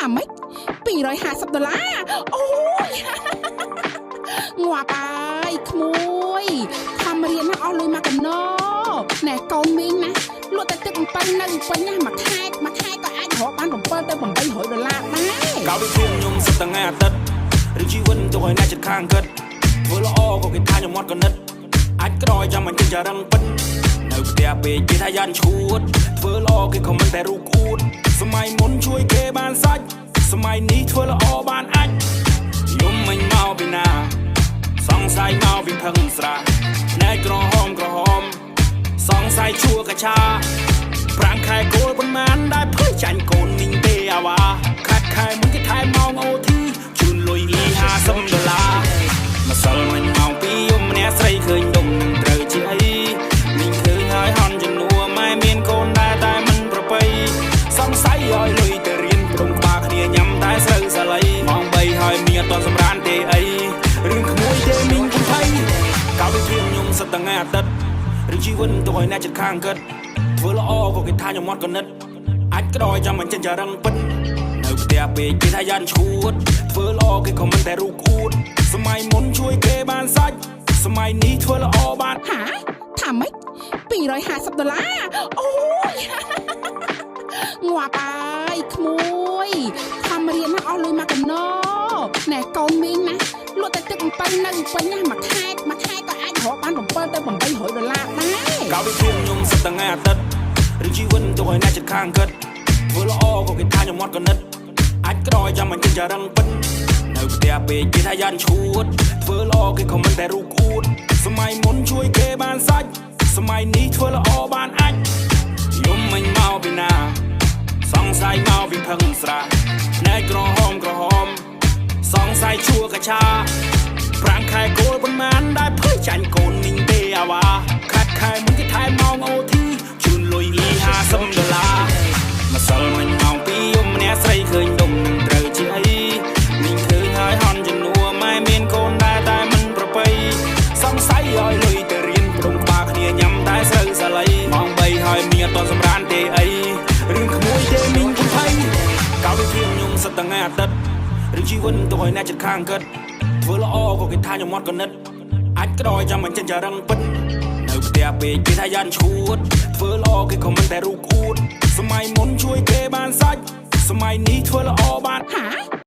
ថាម៉េច250ដុល្លារអូយ ងាប់ហើយក្មួយខំរៀនណាអស់លុយមកកណោណែកូនមីងណាលក់តែទឹកអំពៅនៅពេញណាមួយខែមួយខែក៏អាចរកបាន7ទៅ800ដុល្លារដែរ កាលពីព្រៀងខ្ញុំសិតតែថ្ងៃអាទិត្យឬជីវិតទុកឲ្យអ្នកចិត្តខាងគិតធ្វើល្អក៏គេថាខ្ញុំអត់កណិតអាចក្រយចាំមិនចេះចរឹងពិតនៅផ្ទះពេកគេថាយ៉ាន់ឈួតធ្វើល្អគេខមមិនតែរូបអួតសម័យមុនជួយគេបានសាច់សម័យនេះធ្វើល្អបានអាចយំមិញមកពីណា សង្ស័យមកពីផឹងស្រាណែក្រហមក្រហម សង្ស័យជួកឆាប្រាំងខែគោលប៉ុន្មានដែលភ័យចាញ់កូនមីងទេអាវ៉ាខាត់ខែមុនគេថែមម៉ោង OT ជូនលុយអ៊ី50ដុល្លារម្សិលមិញម៉ោង2យំម្នាក់ស្រីឃើញដុំនឹងត្រូវជាអីមីងឃើញហើយហន់ជំនួម៉ែមានកូនដែរតែមិនប្រពៃសង្ស័យឲ្យលុយទៅរៀនព្រមក្បាលគ្នាញ៉ាំតែស្រូវសាលីម៉ោង3ហើយមីអត់ទាន់សម្រានទេអីរឿងក្មួយទេមីងពុំភ័យកាលពីព្រៀងខ្ញុំសិតតែថ្ងៃអាទិត្យ ឬជីវិតទុកឲ្យអ្នកចិត្តខាងគិតធ្វើល្អក៏គេថាខ្ញុំអត់កណិតអាចក្រយចាំមិនចេញចរឹងពិតនៅផ្ទះពេកគេថាយ៉ាន់ឈួតធ្វើល្អគេខមមិនតែរូបអួតសម័យមុនជួយគេបានសាច់សម័យនេះធ្វើល្អបាន ហាថាម៉េច250ដុល្លារអូយ ងាប់ហើយក្មួយខំរៀនណាអស់លុយមកកណោណែកូនមីងណាលក់តែទឹកអំពៅនៅពេញណាមួយខែមួយខែក៏អាចរកបាន7ទៅ800ដុល្លារដែរ កាលពីព្រៀងខ្ញុំសិតតែថ្ងៃអាទិត្យឬជីវិតទុកឲ្យអ្នកចិត្តខាងគិតធ្វើល្អក៏គេថាខ្ញុំអត់កណិតអាចក្រយចាំមិនចេញចរឹងពិតនៅផ្ទះពេកគេថាយ៉ាន់ឈួតធ្វើល្អគេខមមិនតែរូបអួតសម័យមុនជួយគេបានសាច់សម័យនេះធ្វើល្អបានអាចយំមិញមកពីណា សង្ស័យមកពីផឹងស្រាណែក្រហមក្រហម សង្ស័យជួកឆាប្រាំងខែគោលប៉ុន្មានដែលភ័យចាញ់កូនមីងទេអាវ៉ាខាត់ខែមុនគេថែមម៉ោង OT ជូនលុយអ៊ី50ដុល្លារម្សិលមិញម៉ោង2យំម្នាក់ស្រីឃើញដុំនឹងត្រូវជាអីមីងឃើញហើយហន់ជំនួម៉ែមានកូនដែរតែមិនប្រពៃសង្ស័យឲ្យលុយទៅរៀនព្រមក្បាលគ្នាញ៉ាំតែស្រូវសាលីម៉ោង3ហើយមីងអត់ទាន់សម្រានទេអីរឿងក្មួយទេមីងពុំភ័យកាលពីព្រៀងខ្ញុំសិតតែថ្ងៃអាទិត្យ ឬជីវិតទុកឲ្យអ្នកចិត្តខាងគិតធ្វើល្អក៏គេថាខ្ញុំអត់កណិតអាចក្រយចាំមិនចេញចរឹងពិតនៅផ្ទះពេកគេថាយ៉ាន់ឈួតធ្វើល្អគេខមមិនតែរូបអួតសម័យមុនជួយគេបានសាច់សម័យនេះធ្វើល្អបាន ហា